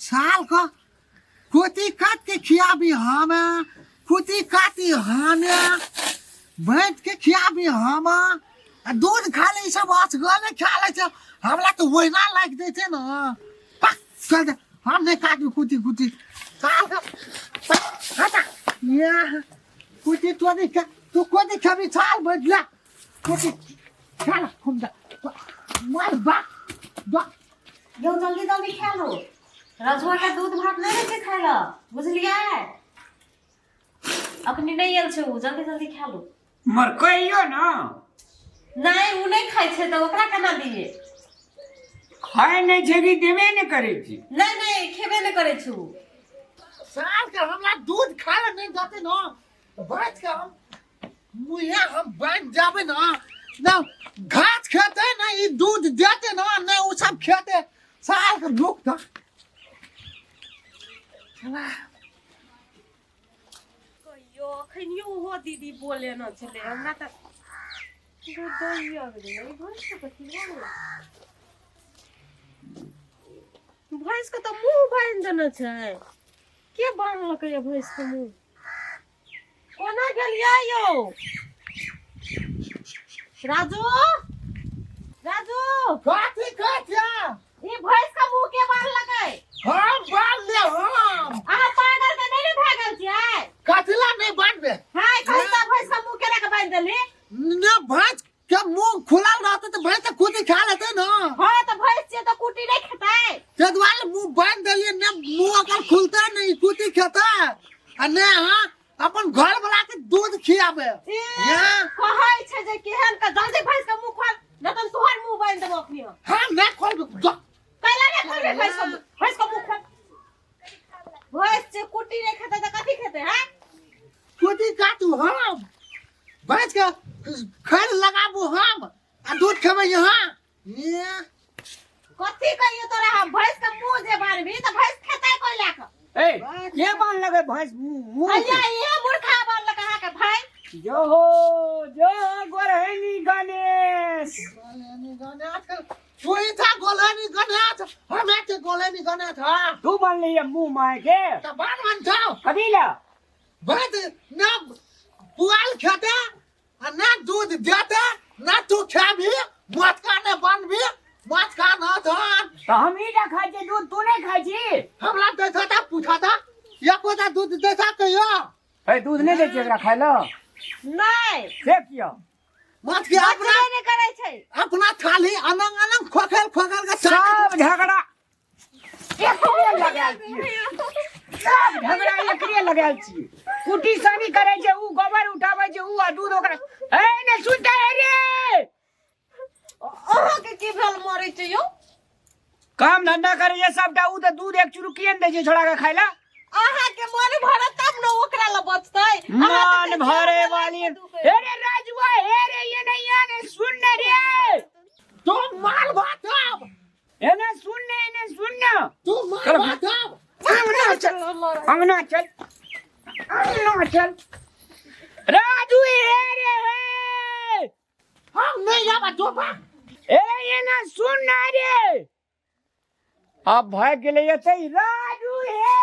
साल का कुती काट के खियाबी हमे, कुती काटी हमे, बैठ के खियाबी हम, आ दूध खा ले सब असगरे खा ले छै। हमरा तऽ ओहिना लागि दै छै ने। पक चल दे, हम नहि काटबी कुती कुती साल का। हटा यहाँ कुती तो नहीं खा, तू कुती खेबी साल बदला कुती खा ला हम जा मार बा बा। यौ जल्दी जल्दी खा लो, रजुआ के दूध भात नहि रहै छै खाय लए, बुझलियै? अखनी नहि आयल छै ओ, जल्दी जल्दी खा लो। मर कहियो ना। नहि, ओ नहि खाइ छै तऽ ओकरा केना दियै? खाय नहि छै कि देबे नहि करै छी? नहि नहि, खेबे नहि करै छै ओ। साल के हमरा दूध खाय लए नहि देतै ने, बच के हम मुँहे हम बनि जाबै ने। ना घास खेतै ना ई दूध देतै ना, नहि ओ सब खेतै। साल के रुक तऽ कहियो अखनियो ओहो दीदी बोले न छलै हमरा तऽ दूध दही आबि गेलै। ई भैंस के कथी भऽ गेलै? भैंस के तऽ मुँह बान्हि देने छै। के बान्हलकै ये भैंस के मुँह? कोना गेलियै यौ राजू? राजू, कथी कथी? ई भैंस के मुंह के बान्हलकै? हम बान्हले हम। अहाँ पागल के नहि ने भए गेल छियै? कथी ला नहि बान्हबे? हाय, कही तऽ भैंस के मुंह केना के बान्हि देली? ने भैंस के मुंह खुलल रहतै तऽ भैंस तऽ खुद ही खा लेतै ने। हाँ तऽ भैंस छियै तऽ कुटी नहि खेतै? ताहि दुआरे मुंह बान्हि देलियै ने, मुंह अगर खुलतै ने ई कुटी खेतै आ ने अहाँ अपन घर वाला के दूध खियाबे। ई कहै छै जे केहन के जल्दी भैंस के मुंह खोल, नहि तऽ तोहर मुंह बान्हि देबो अखनी हम। हम नहि खोलबै जा। कैला नहि खोलबै भैंस के मुंह? भैंस के मुंह खोल। भैंस छै, कुटी नहि खेतै तऽ कथी खेतै? हैं, कुटी काटू हम, भैंस के खैर लगाबू हम आ दूध खेबै यहाँ ये। कथी कहियो तोरा हम? भैंस के मुंह जे बान्हबी तऽ भैंस खेतै कोइ लए कऽ? ए, के बान्ह लगे भैंस मुंह? अइया इहे मूर्खा बान्हलक अहाँके भाय। जो हो जो हो गोरहनी गणेश। गोलहनी गणेश तू था, गोलहनी गणेश हमे के गोलहनी गणेश। हाँ। तू बान्ह लिया मुंह माय के? तऽ बान्ह बान्ह जाओ। कथी ला? भैंस ना पुआल खेते आ ना दूध देते ना तू खेबी, मटका ने बनबी, मटका न धन। तऽ हम ई ना खाइ छियै दूध, तू नहि खाइ छी? हमरा देखा था, पूछा था, एकोटा दूध देखा कहियो? ए, दूध नहि दै छियै एकरा खाइ लए? नहि। से किया? मत के अपना बचबे नहि करै छै। अपना थाली अनंग अनंग खोखेल खोखेल के सब झगड़ा एकरे लगायल छियै, सब झगड़ा एकरे लगायल छियै। कुटी सानी करै छै उ, गोबर उठाबै छै उ आ दूध ओकरा ए ने सुनते है रे। अहाँके की भेल मरै छै यौ? काम धंधा करे छै सबटा उ, तऽ दूध एक चुरुकिए ने दै छै छोड़ा के खाय ला। अहाँके मन भरत तब ने ओकरा लए बचतै। मन भरे वाली हे रे राजुआ, हे रे, ये नहीं आने सुन ने रे। तू माल भात अब एने सुन ने, एने सुन ने। तू माल भात अब। अंगना चल, अंगना चल, अंगना चल। राजू हे रे हे। हम नहीं जाबा जोबा। ए, एने सुन ने रे। अब भाग गेलै एतै राजू हे।